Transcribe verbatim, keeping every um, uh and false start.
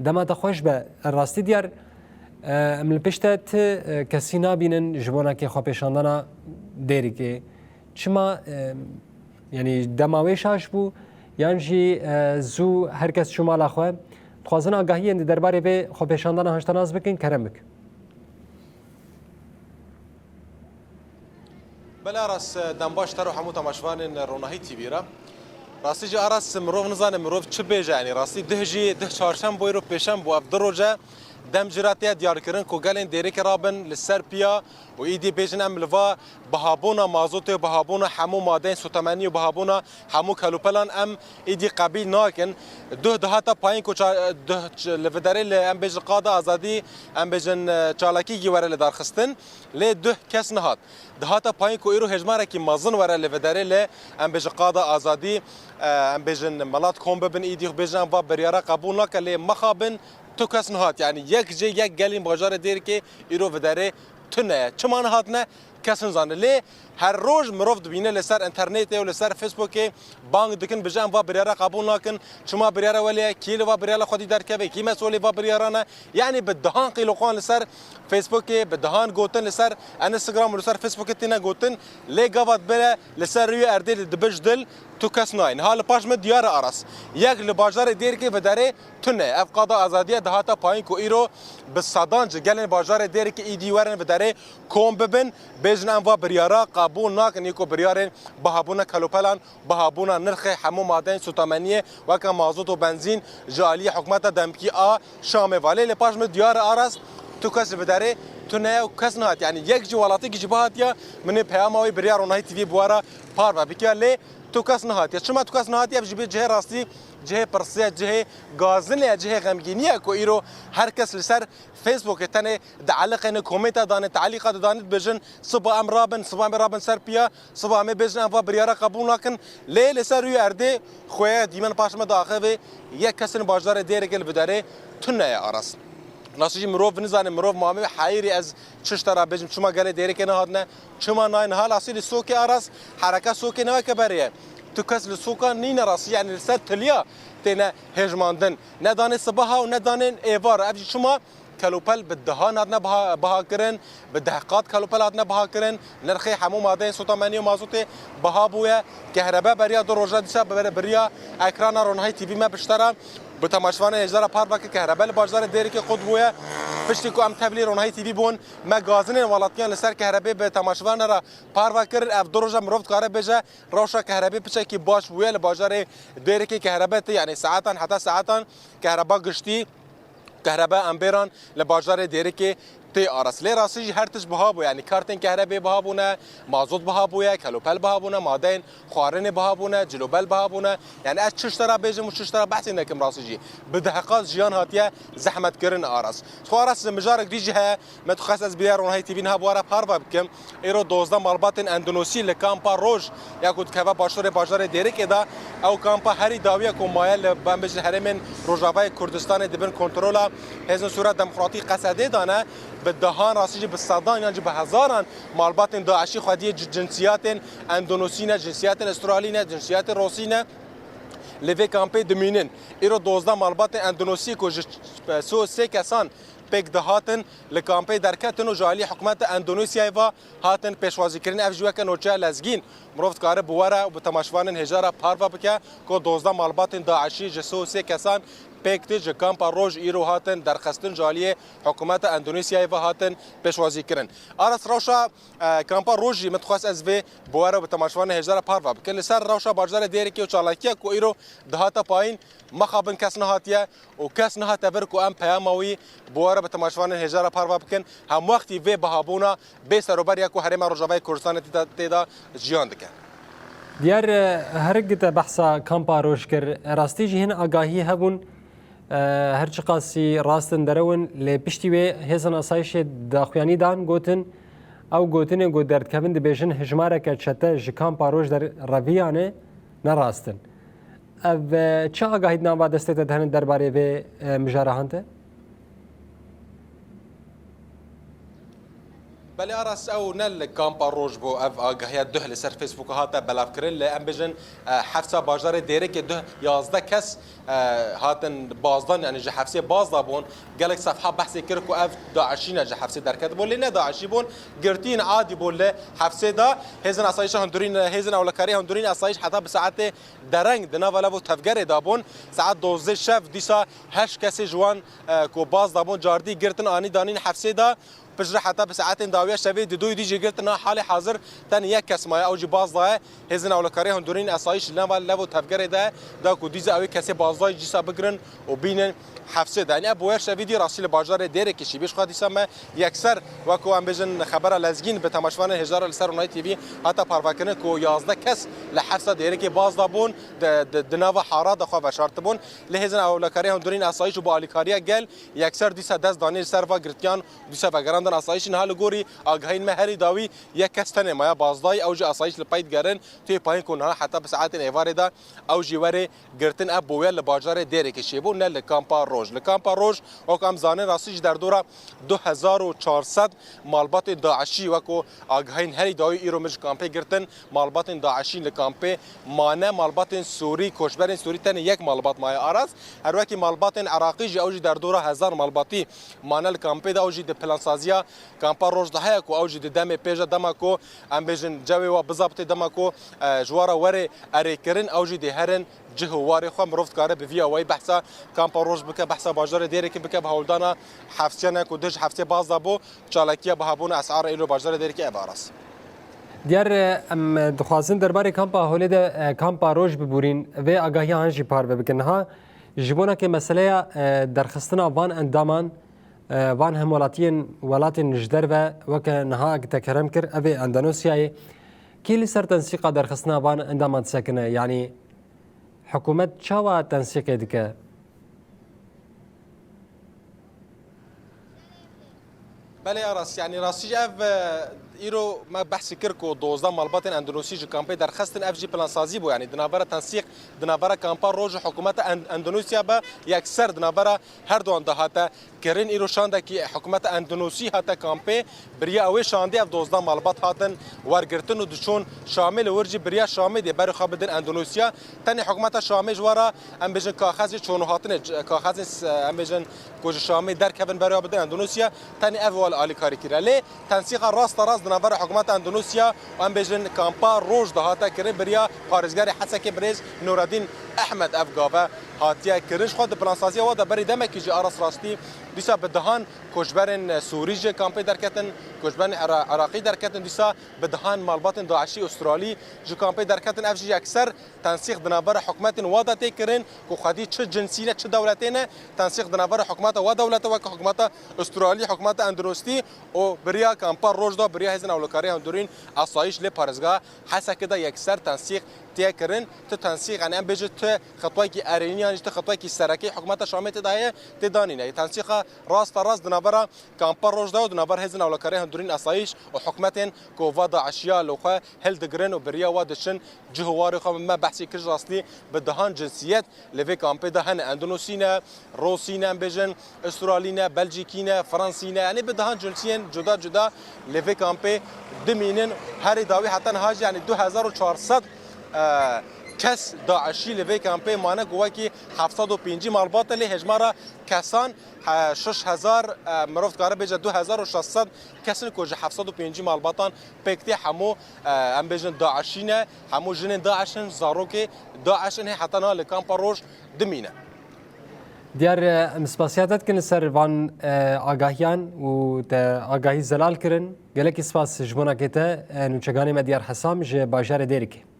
Dema te xweş be, rastî diyar, e, em li pişt te ti, e, kesî nabînin ji bona kê xwepêşandana Dêrikê. Çima, e, yanî dema wê şaş bû, yan jî, e, zû her kes çû mala xwe? Dixwazin agahiyên di derbarê vê xwepêşandana hişta nas bikin, kerem bik. Belê Aras, dem baş te re û hemû temaşevanên Ronahî T V re. Rastî jî Aras, mirov nizane mirov çi bêje, yanî rastî dih jî, dih çarşembo, îro pêşembo, ev du roje dem jî re tê diyarkirin ku gelên Dêrikê rabin li ser piya û îdî bêjin em li va bihabûna mazotê û bihabûna hemû madeyên sotemenî û bihabûna hemû kelûpelan em îdî qebîl nakin. Duh dihata payîn ku ça-, duh ç-, li viderê li em bêjin qada azadî, em bêjin, e, çalakî jî were li darxistin. Lê duh kes nehat. Dihata payîn ku îro hejmarekî mezin were li viderê li em bêjin qada azadî, e, em bêjin milat kom bibin îdî xwe bêjin em va biryara qebûl nake lê mexabin tu kes nehat. Yanî yek jê yek gelên bajarê Dêrikê îro viderê tune ye. Çima nehatine? Kes nizane. Lê her roj mirov dibîne li ser înternetê û li ser Facebookê bang dikin, bije em va biryara qebûl nakin. Çima biryara welê ye? Kî li va biryara xwedî derkeve? Kî mesulê va biryaran e? Yanî bi dehan qîloqan li ser Facebookê, bi dehan gotin li ser Instagram û li ser Facebookê têne gotin. Lê gava dibire li ser rûyê erdê li dibij dil tu kes nayê. Niha li paş me diyar e Aras. Yek li bajarê Dêrikê viderê tune. Ev qada azadiye dihata payîn ku îro bi sedan ji gelên bajarê Dêrikê îdî werin viderê kom bibin, bêjin em va biryara qebûl nakin, yê ku biryarên bihabûna kelopelan, bihabûna nirxê hemû madeyên sotemeniyê weke mazot û benzîn ji aliyê hikûmeta demkî a Şamê ve. Lê li paş min diyar e Aras, tu kes li viderê tune ye û kes nehat. Yanî yek ji welatekî jî bihatiye, min ê peyama wê biryar Ronahî T V bi we re parve bikiya. Lê tu kes nehatiye. Çima tu kes nehatiye? Ev jî bê cihê rastî, cihê pirsê ye, cihê gazinê ye, cihê xemgînî ye ku îro her kes li ser Facebookê tenê dieliqêne, komênta dane, teelîqa didane, dibêjin, siba em rabin, siba em ê rabin ser piya, siba em ê bêjin em va biryara qebûl nakin. Lê li ser rûyê erdê xweye dîmen paş me diaxive, yek kesên bajarê Dêrikê li viderê tune ye Aras. Rastî jî mirov nizane, mirov mamê heyirî ez çi ji te re bêjim, çima gelê Dêrikê nehatine, çima nayên. Niha rastî li Sokê Aras, hereka Sokê ne weke berê ye. Tu kes li Soka nîne rastî, yanî li ser tiliya têne hêjmandin. Ne danê sibaha û ne danên êvar. Ev jî çima? Kelopel bi dehan hatine biha, biha kirin, bi deh qat kelopel hatine biha kirin. Nirxê hemû madeyên sotemenî û mazotê biha bûye. Kehrebe beriya du roja dîsa bibere biriya ekrana Ronahî T V me pişte re. Bi temaşevanên hêja re parve kir, kehrebe li bajarê Dêrikê qut bûye. Piştî ku em tevlî Ronahî T V bûn, me gazinên welatiyan li ser kehrebê bi temaşevanê re parve kir. Ev du roja mirov dikare bêje, rewşa kehrebê piçekî baş bûye li bajarê Dêrikê, kehrebe tê, yanî saetan heta saetan kehreba giştî, kehreba embêran li bajarê Dêrikê tê Aras. Lê rastî jî her tişt biha bû, yanî kartên kehrebê biha bûne, mazot biha bûye, kelopel biha bûne, madeyên xwarinê biha bûne, cilobel biha bûne. Yanî ez çi ji te re bêjim û çi ji te re behsê nekim rastî jî. Bi deh qat jiyan hatiye zehmetkirin Aras. Xwe Aras mijarek dî jî heye, me dixwest ez biryar Ronahî T V niha bi we re parve bikim. Îro dozdeh malbatên Endonesî li kampa Roj ya ku dikeve başûrê bajarê Dêrikê de, ew kampa herî dawiya ku maye li, em bêjin, herêmên Rojavayê Kurdistanê di bin kontrola Hêzên Sûriya Demokratîk, Qesedê de ne, bi dehan, rastî jî bi sedan yan jî bi hezaran malbatên DAIŞî xwediyê ci-, cinsiyetên Endonesî ne, cinsiyetên Astralî ne, cinsiyetên Rosî ne, li vê kampê dimînin. Îro dozdeh malbatên Endonesî ku ji sê û sê kesan pêk dihatin, li kampê derketin û ji alî hikûmeta Endonesyayê ve hatin pêşwazîkirin. Ev jî weke nûçeya lezgîn mirov dikare bi we re û bi temaşevanên hêja re parve bike ku dozdeh malbatên DAIŞî ji sê û sê kesan pêk tê ji kampa Roj îro hatin derxistin, ji aliyê hikûmeta Endonesyayê ve hatin pêşwazîkirin. Aras, rewşa, e, kampa Roj jî min dixwest ez vê bi we re û bi temaşevanên hêja re parve bikim. Li ser rewşa bajarê Dêrikê û çalakiya ku îro dihate payîn, mexabin kes nehatiye û kes nehate vir ku em peyama wî bi we re, bi temaşevanên hêja re parve bikin. Hemwextî vê bihabûna bê serober ya ku Herêma Rojavayê Kurdistanê tê de, tê de jiyan dike. Diyar, e, herik te behsa kampa Roj kir. Rastî jî hin agahî hebûn, e, her çiqasî rast in derewin, lê piştî wê hêzên asayişê daxuyanî dan, gotin, ew gotinê ku derdikevin dibêjin hijmareke çete ji kampa Roj derreviyane, ne rast in. Ev, e, çi agahî di nava destê te de hene derbarê vê, e, mijara hante? Belê Aras, ew ne li kampa Roj bû, ev agahiya duh li ser Facebooka hate belavkirin, li em bêjin, e, hefsa bajarê Dêrikê duh yazdeh kes, e, hatin bazdan, yani ji hefsê bazda bûn. Gelek sefha behsê kir ku ev DAIŞî ne ji hefsê derketibûn, lê ne DAIŞî bûn, girtiyên adî bûn li hefsê de. Hêzên asayişa hundirîn, hêzên ewlekariyê hundirîn asayîş heta bi saetê dereng di nava lev û tevgerê de bûn. Saet dozdeh şev dîsa heşt kesê ji wan, e, ku baz dabûn cardî girtin anî danîn hefsê de. Piştre heta bi saetên dawiya şevê di doyî dî jî girtin, ha halê hazir tenê yek kes maye, ew jî baz daye. Hêzên ewlekariyê hundirîn asayîş li nava lev û tevgerê de, da ku dîsa ew ê kesê bazdayî dîsa bigirin û bînin hefsê de. Yanî ev boyer şevî dî rastî li bajarê Dêrikê şî. Bêş xwe dîsa me yekser, wek ku em bêjin, xebera lezgîn bi temaşevanên hêjara li ser Ronahî T V hata parvekirin ku yazdeh kes li hefsa Dêrikê baz dabûn, di, di, di nava hara de xwe veşartibûn. Lê hêzên ewlekariyê hundirîn asayîş û bi alîkariya gel yekser dîsa dest danî li ser va girtiyan, dîsa vegerandin asayîşî. Niha li gorî agahiyên me herî dawî yek kes tenê maye bazdayî, ew jî asayîş li pey digerin. Tê payîn ku niha heta bi saetên êvarê de ew jî were girtin. Ev boyer li bajarê Dêrikê çêbû, ne li kampa Roj. Li kampa Roj, wek em zanin, rastî ji derdora du hezar û çar sed malbatên DAIŞî, wek ku agahiyên herî dawî îro min ji kampê girtin, malbatên DAIŞî li kampê mane, malbatên Sûrî, koçberên Sûrî tenê yek malbat maye Aras. Her wekî malbatên Iraqî jî, ew jî derdora hezar malbatî mane li kampê de, ew jî di plansaziya kampa Roj de heye ku ew jî di demê pêş de, dema ku em bêjin cewê wa bizabitê, dema ku, e, ji wa re were erêkirin, ew jî dê herin cih û warê xwe. Mirov dikare bi vî awayî behsa kampa Roj bike, behsa bajarê Dêrikê bike, bi hewldana hefsiyane ku dij hefsê baz dabû, çalakiya bihabûna esara îro bajarê Dêrikê ev Aras. Diyar, em dixwazin derbarê kampa Holê de, e, kampa Roj bibûrîn, vê agahiya han jî parve bikin. Niha ji bona ke meseleya, e, derxistina van endaman, e, van hemwelatiyên welatên ji derve, weke niha te kerem kir, ev ê Endonesyayê. Kî li ser tensîqa derxistina van endaman disekine? Yanî hikûmet çawa tensîqê dike? Belê Aras, yanî rastî jî ev, e, îro me behsî kir ku dozdeh malbatên Endonesî ji kampê derxistin, ev jî plansazî bû, yanî di navbera tensîq, di navbera kampa Roj û hikûmeta En-, Endonesya be yekser di navbera her duan de hate kirin. Îro şandekî hikûmeta Endonesî hate kampê, biriya ew ê şandê ev dozdeh malbat hatin wergirtin û diçûn Şamê, li wir jî biriya Şamê dê berê xwe bidin Endonesya. Tenê hikûmeta Şamê ji we re, em bêjin, kaxezê çûn û hatinê, c-, kaxezên s-, em bêjin, ku ji Şamê derkevin berê xwe bidin Endonesya, tenê ev wal alîkarî kiriye. Lê tensîqa rasta rast di navbera hikûmeta Endonesya û, em bêjin, kampa Roj de hate kirin, biriya parêzgarê Hesekê birêz Nureddin Ehmed ev gave hatiye kirin. Ji xwe di plansaziya wa de berî demekî jî Aras rastî dîsa bi dehan koçberên Sûrî ji kampê derketin, koçberên Ira-, Iraqî derketin, dîsa bi dehan malbatên DAIŞî Astralî ji kampê derketin. Ev jî yekser tensîq di navbera hikûmetên wa de tê kirin ku xwedî çi cinsî ne, çi dewletê ne. Tensîq di navbera hikûmeta wa dewlete, weke hikûmeta Astralî, hikûmeta Endonesî û biriya kampa Roj de, biriya hêzên ewlekariyê hundirîn asayîş lê parêzgeha Hesekê de yekser tensîq tê kirin. Tu tensîq, yanî em bêjin, tu xetwekî erênî yan jî tu xetwekî serekê hikûmeta Şamê tê de heye, tê danîne. Tensîqa rasta rast di navbera kampa Roj de û di navbera hêzên ewlekariyê hundirîn asayîş û hikûmetên ku va DAIŞiya li xwe hildigirin û biriya wa diçin cih û warê xwe. Me behsê kir, rastî bi dehan cinsiyet li vê kampê de hene. Endonesî ne, Rûsî ne, em bêjin, Astralî ne, Belcîkî ne, Fransî ne, yanî bi dehan cinsiyên cuda cuda li vê kampê dimînin. Herî dawî heta niha jî, yanî du hezar û çar sed, e, kes DAIŞî li vê kampê mane ku wekî heft sed û pêncî malbat e, lê hejmara kesan, e, şeş hezar, e, mirov dikare bêje du hezar û şeş sed kes in ku ji heft sed û pêncî malbatan pêk tê. Hemû, e, em bêjin, DAIŞî ne, hemû jinên DAIŞ in, zarokê DAIŞ in, hê heta niha li kampa Roj dimîne. Diyar, e, em spasiya te dikin li ser van, e, agahiyan û te agahî zelal kirin. Gelekî spas ji bona kê te, e, nûçeganê me Diyar Hesam ji bajarê Dêrikê.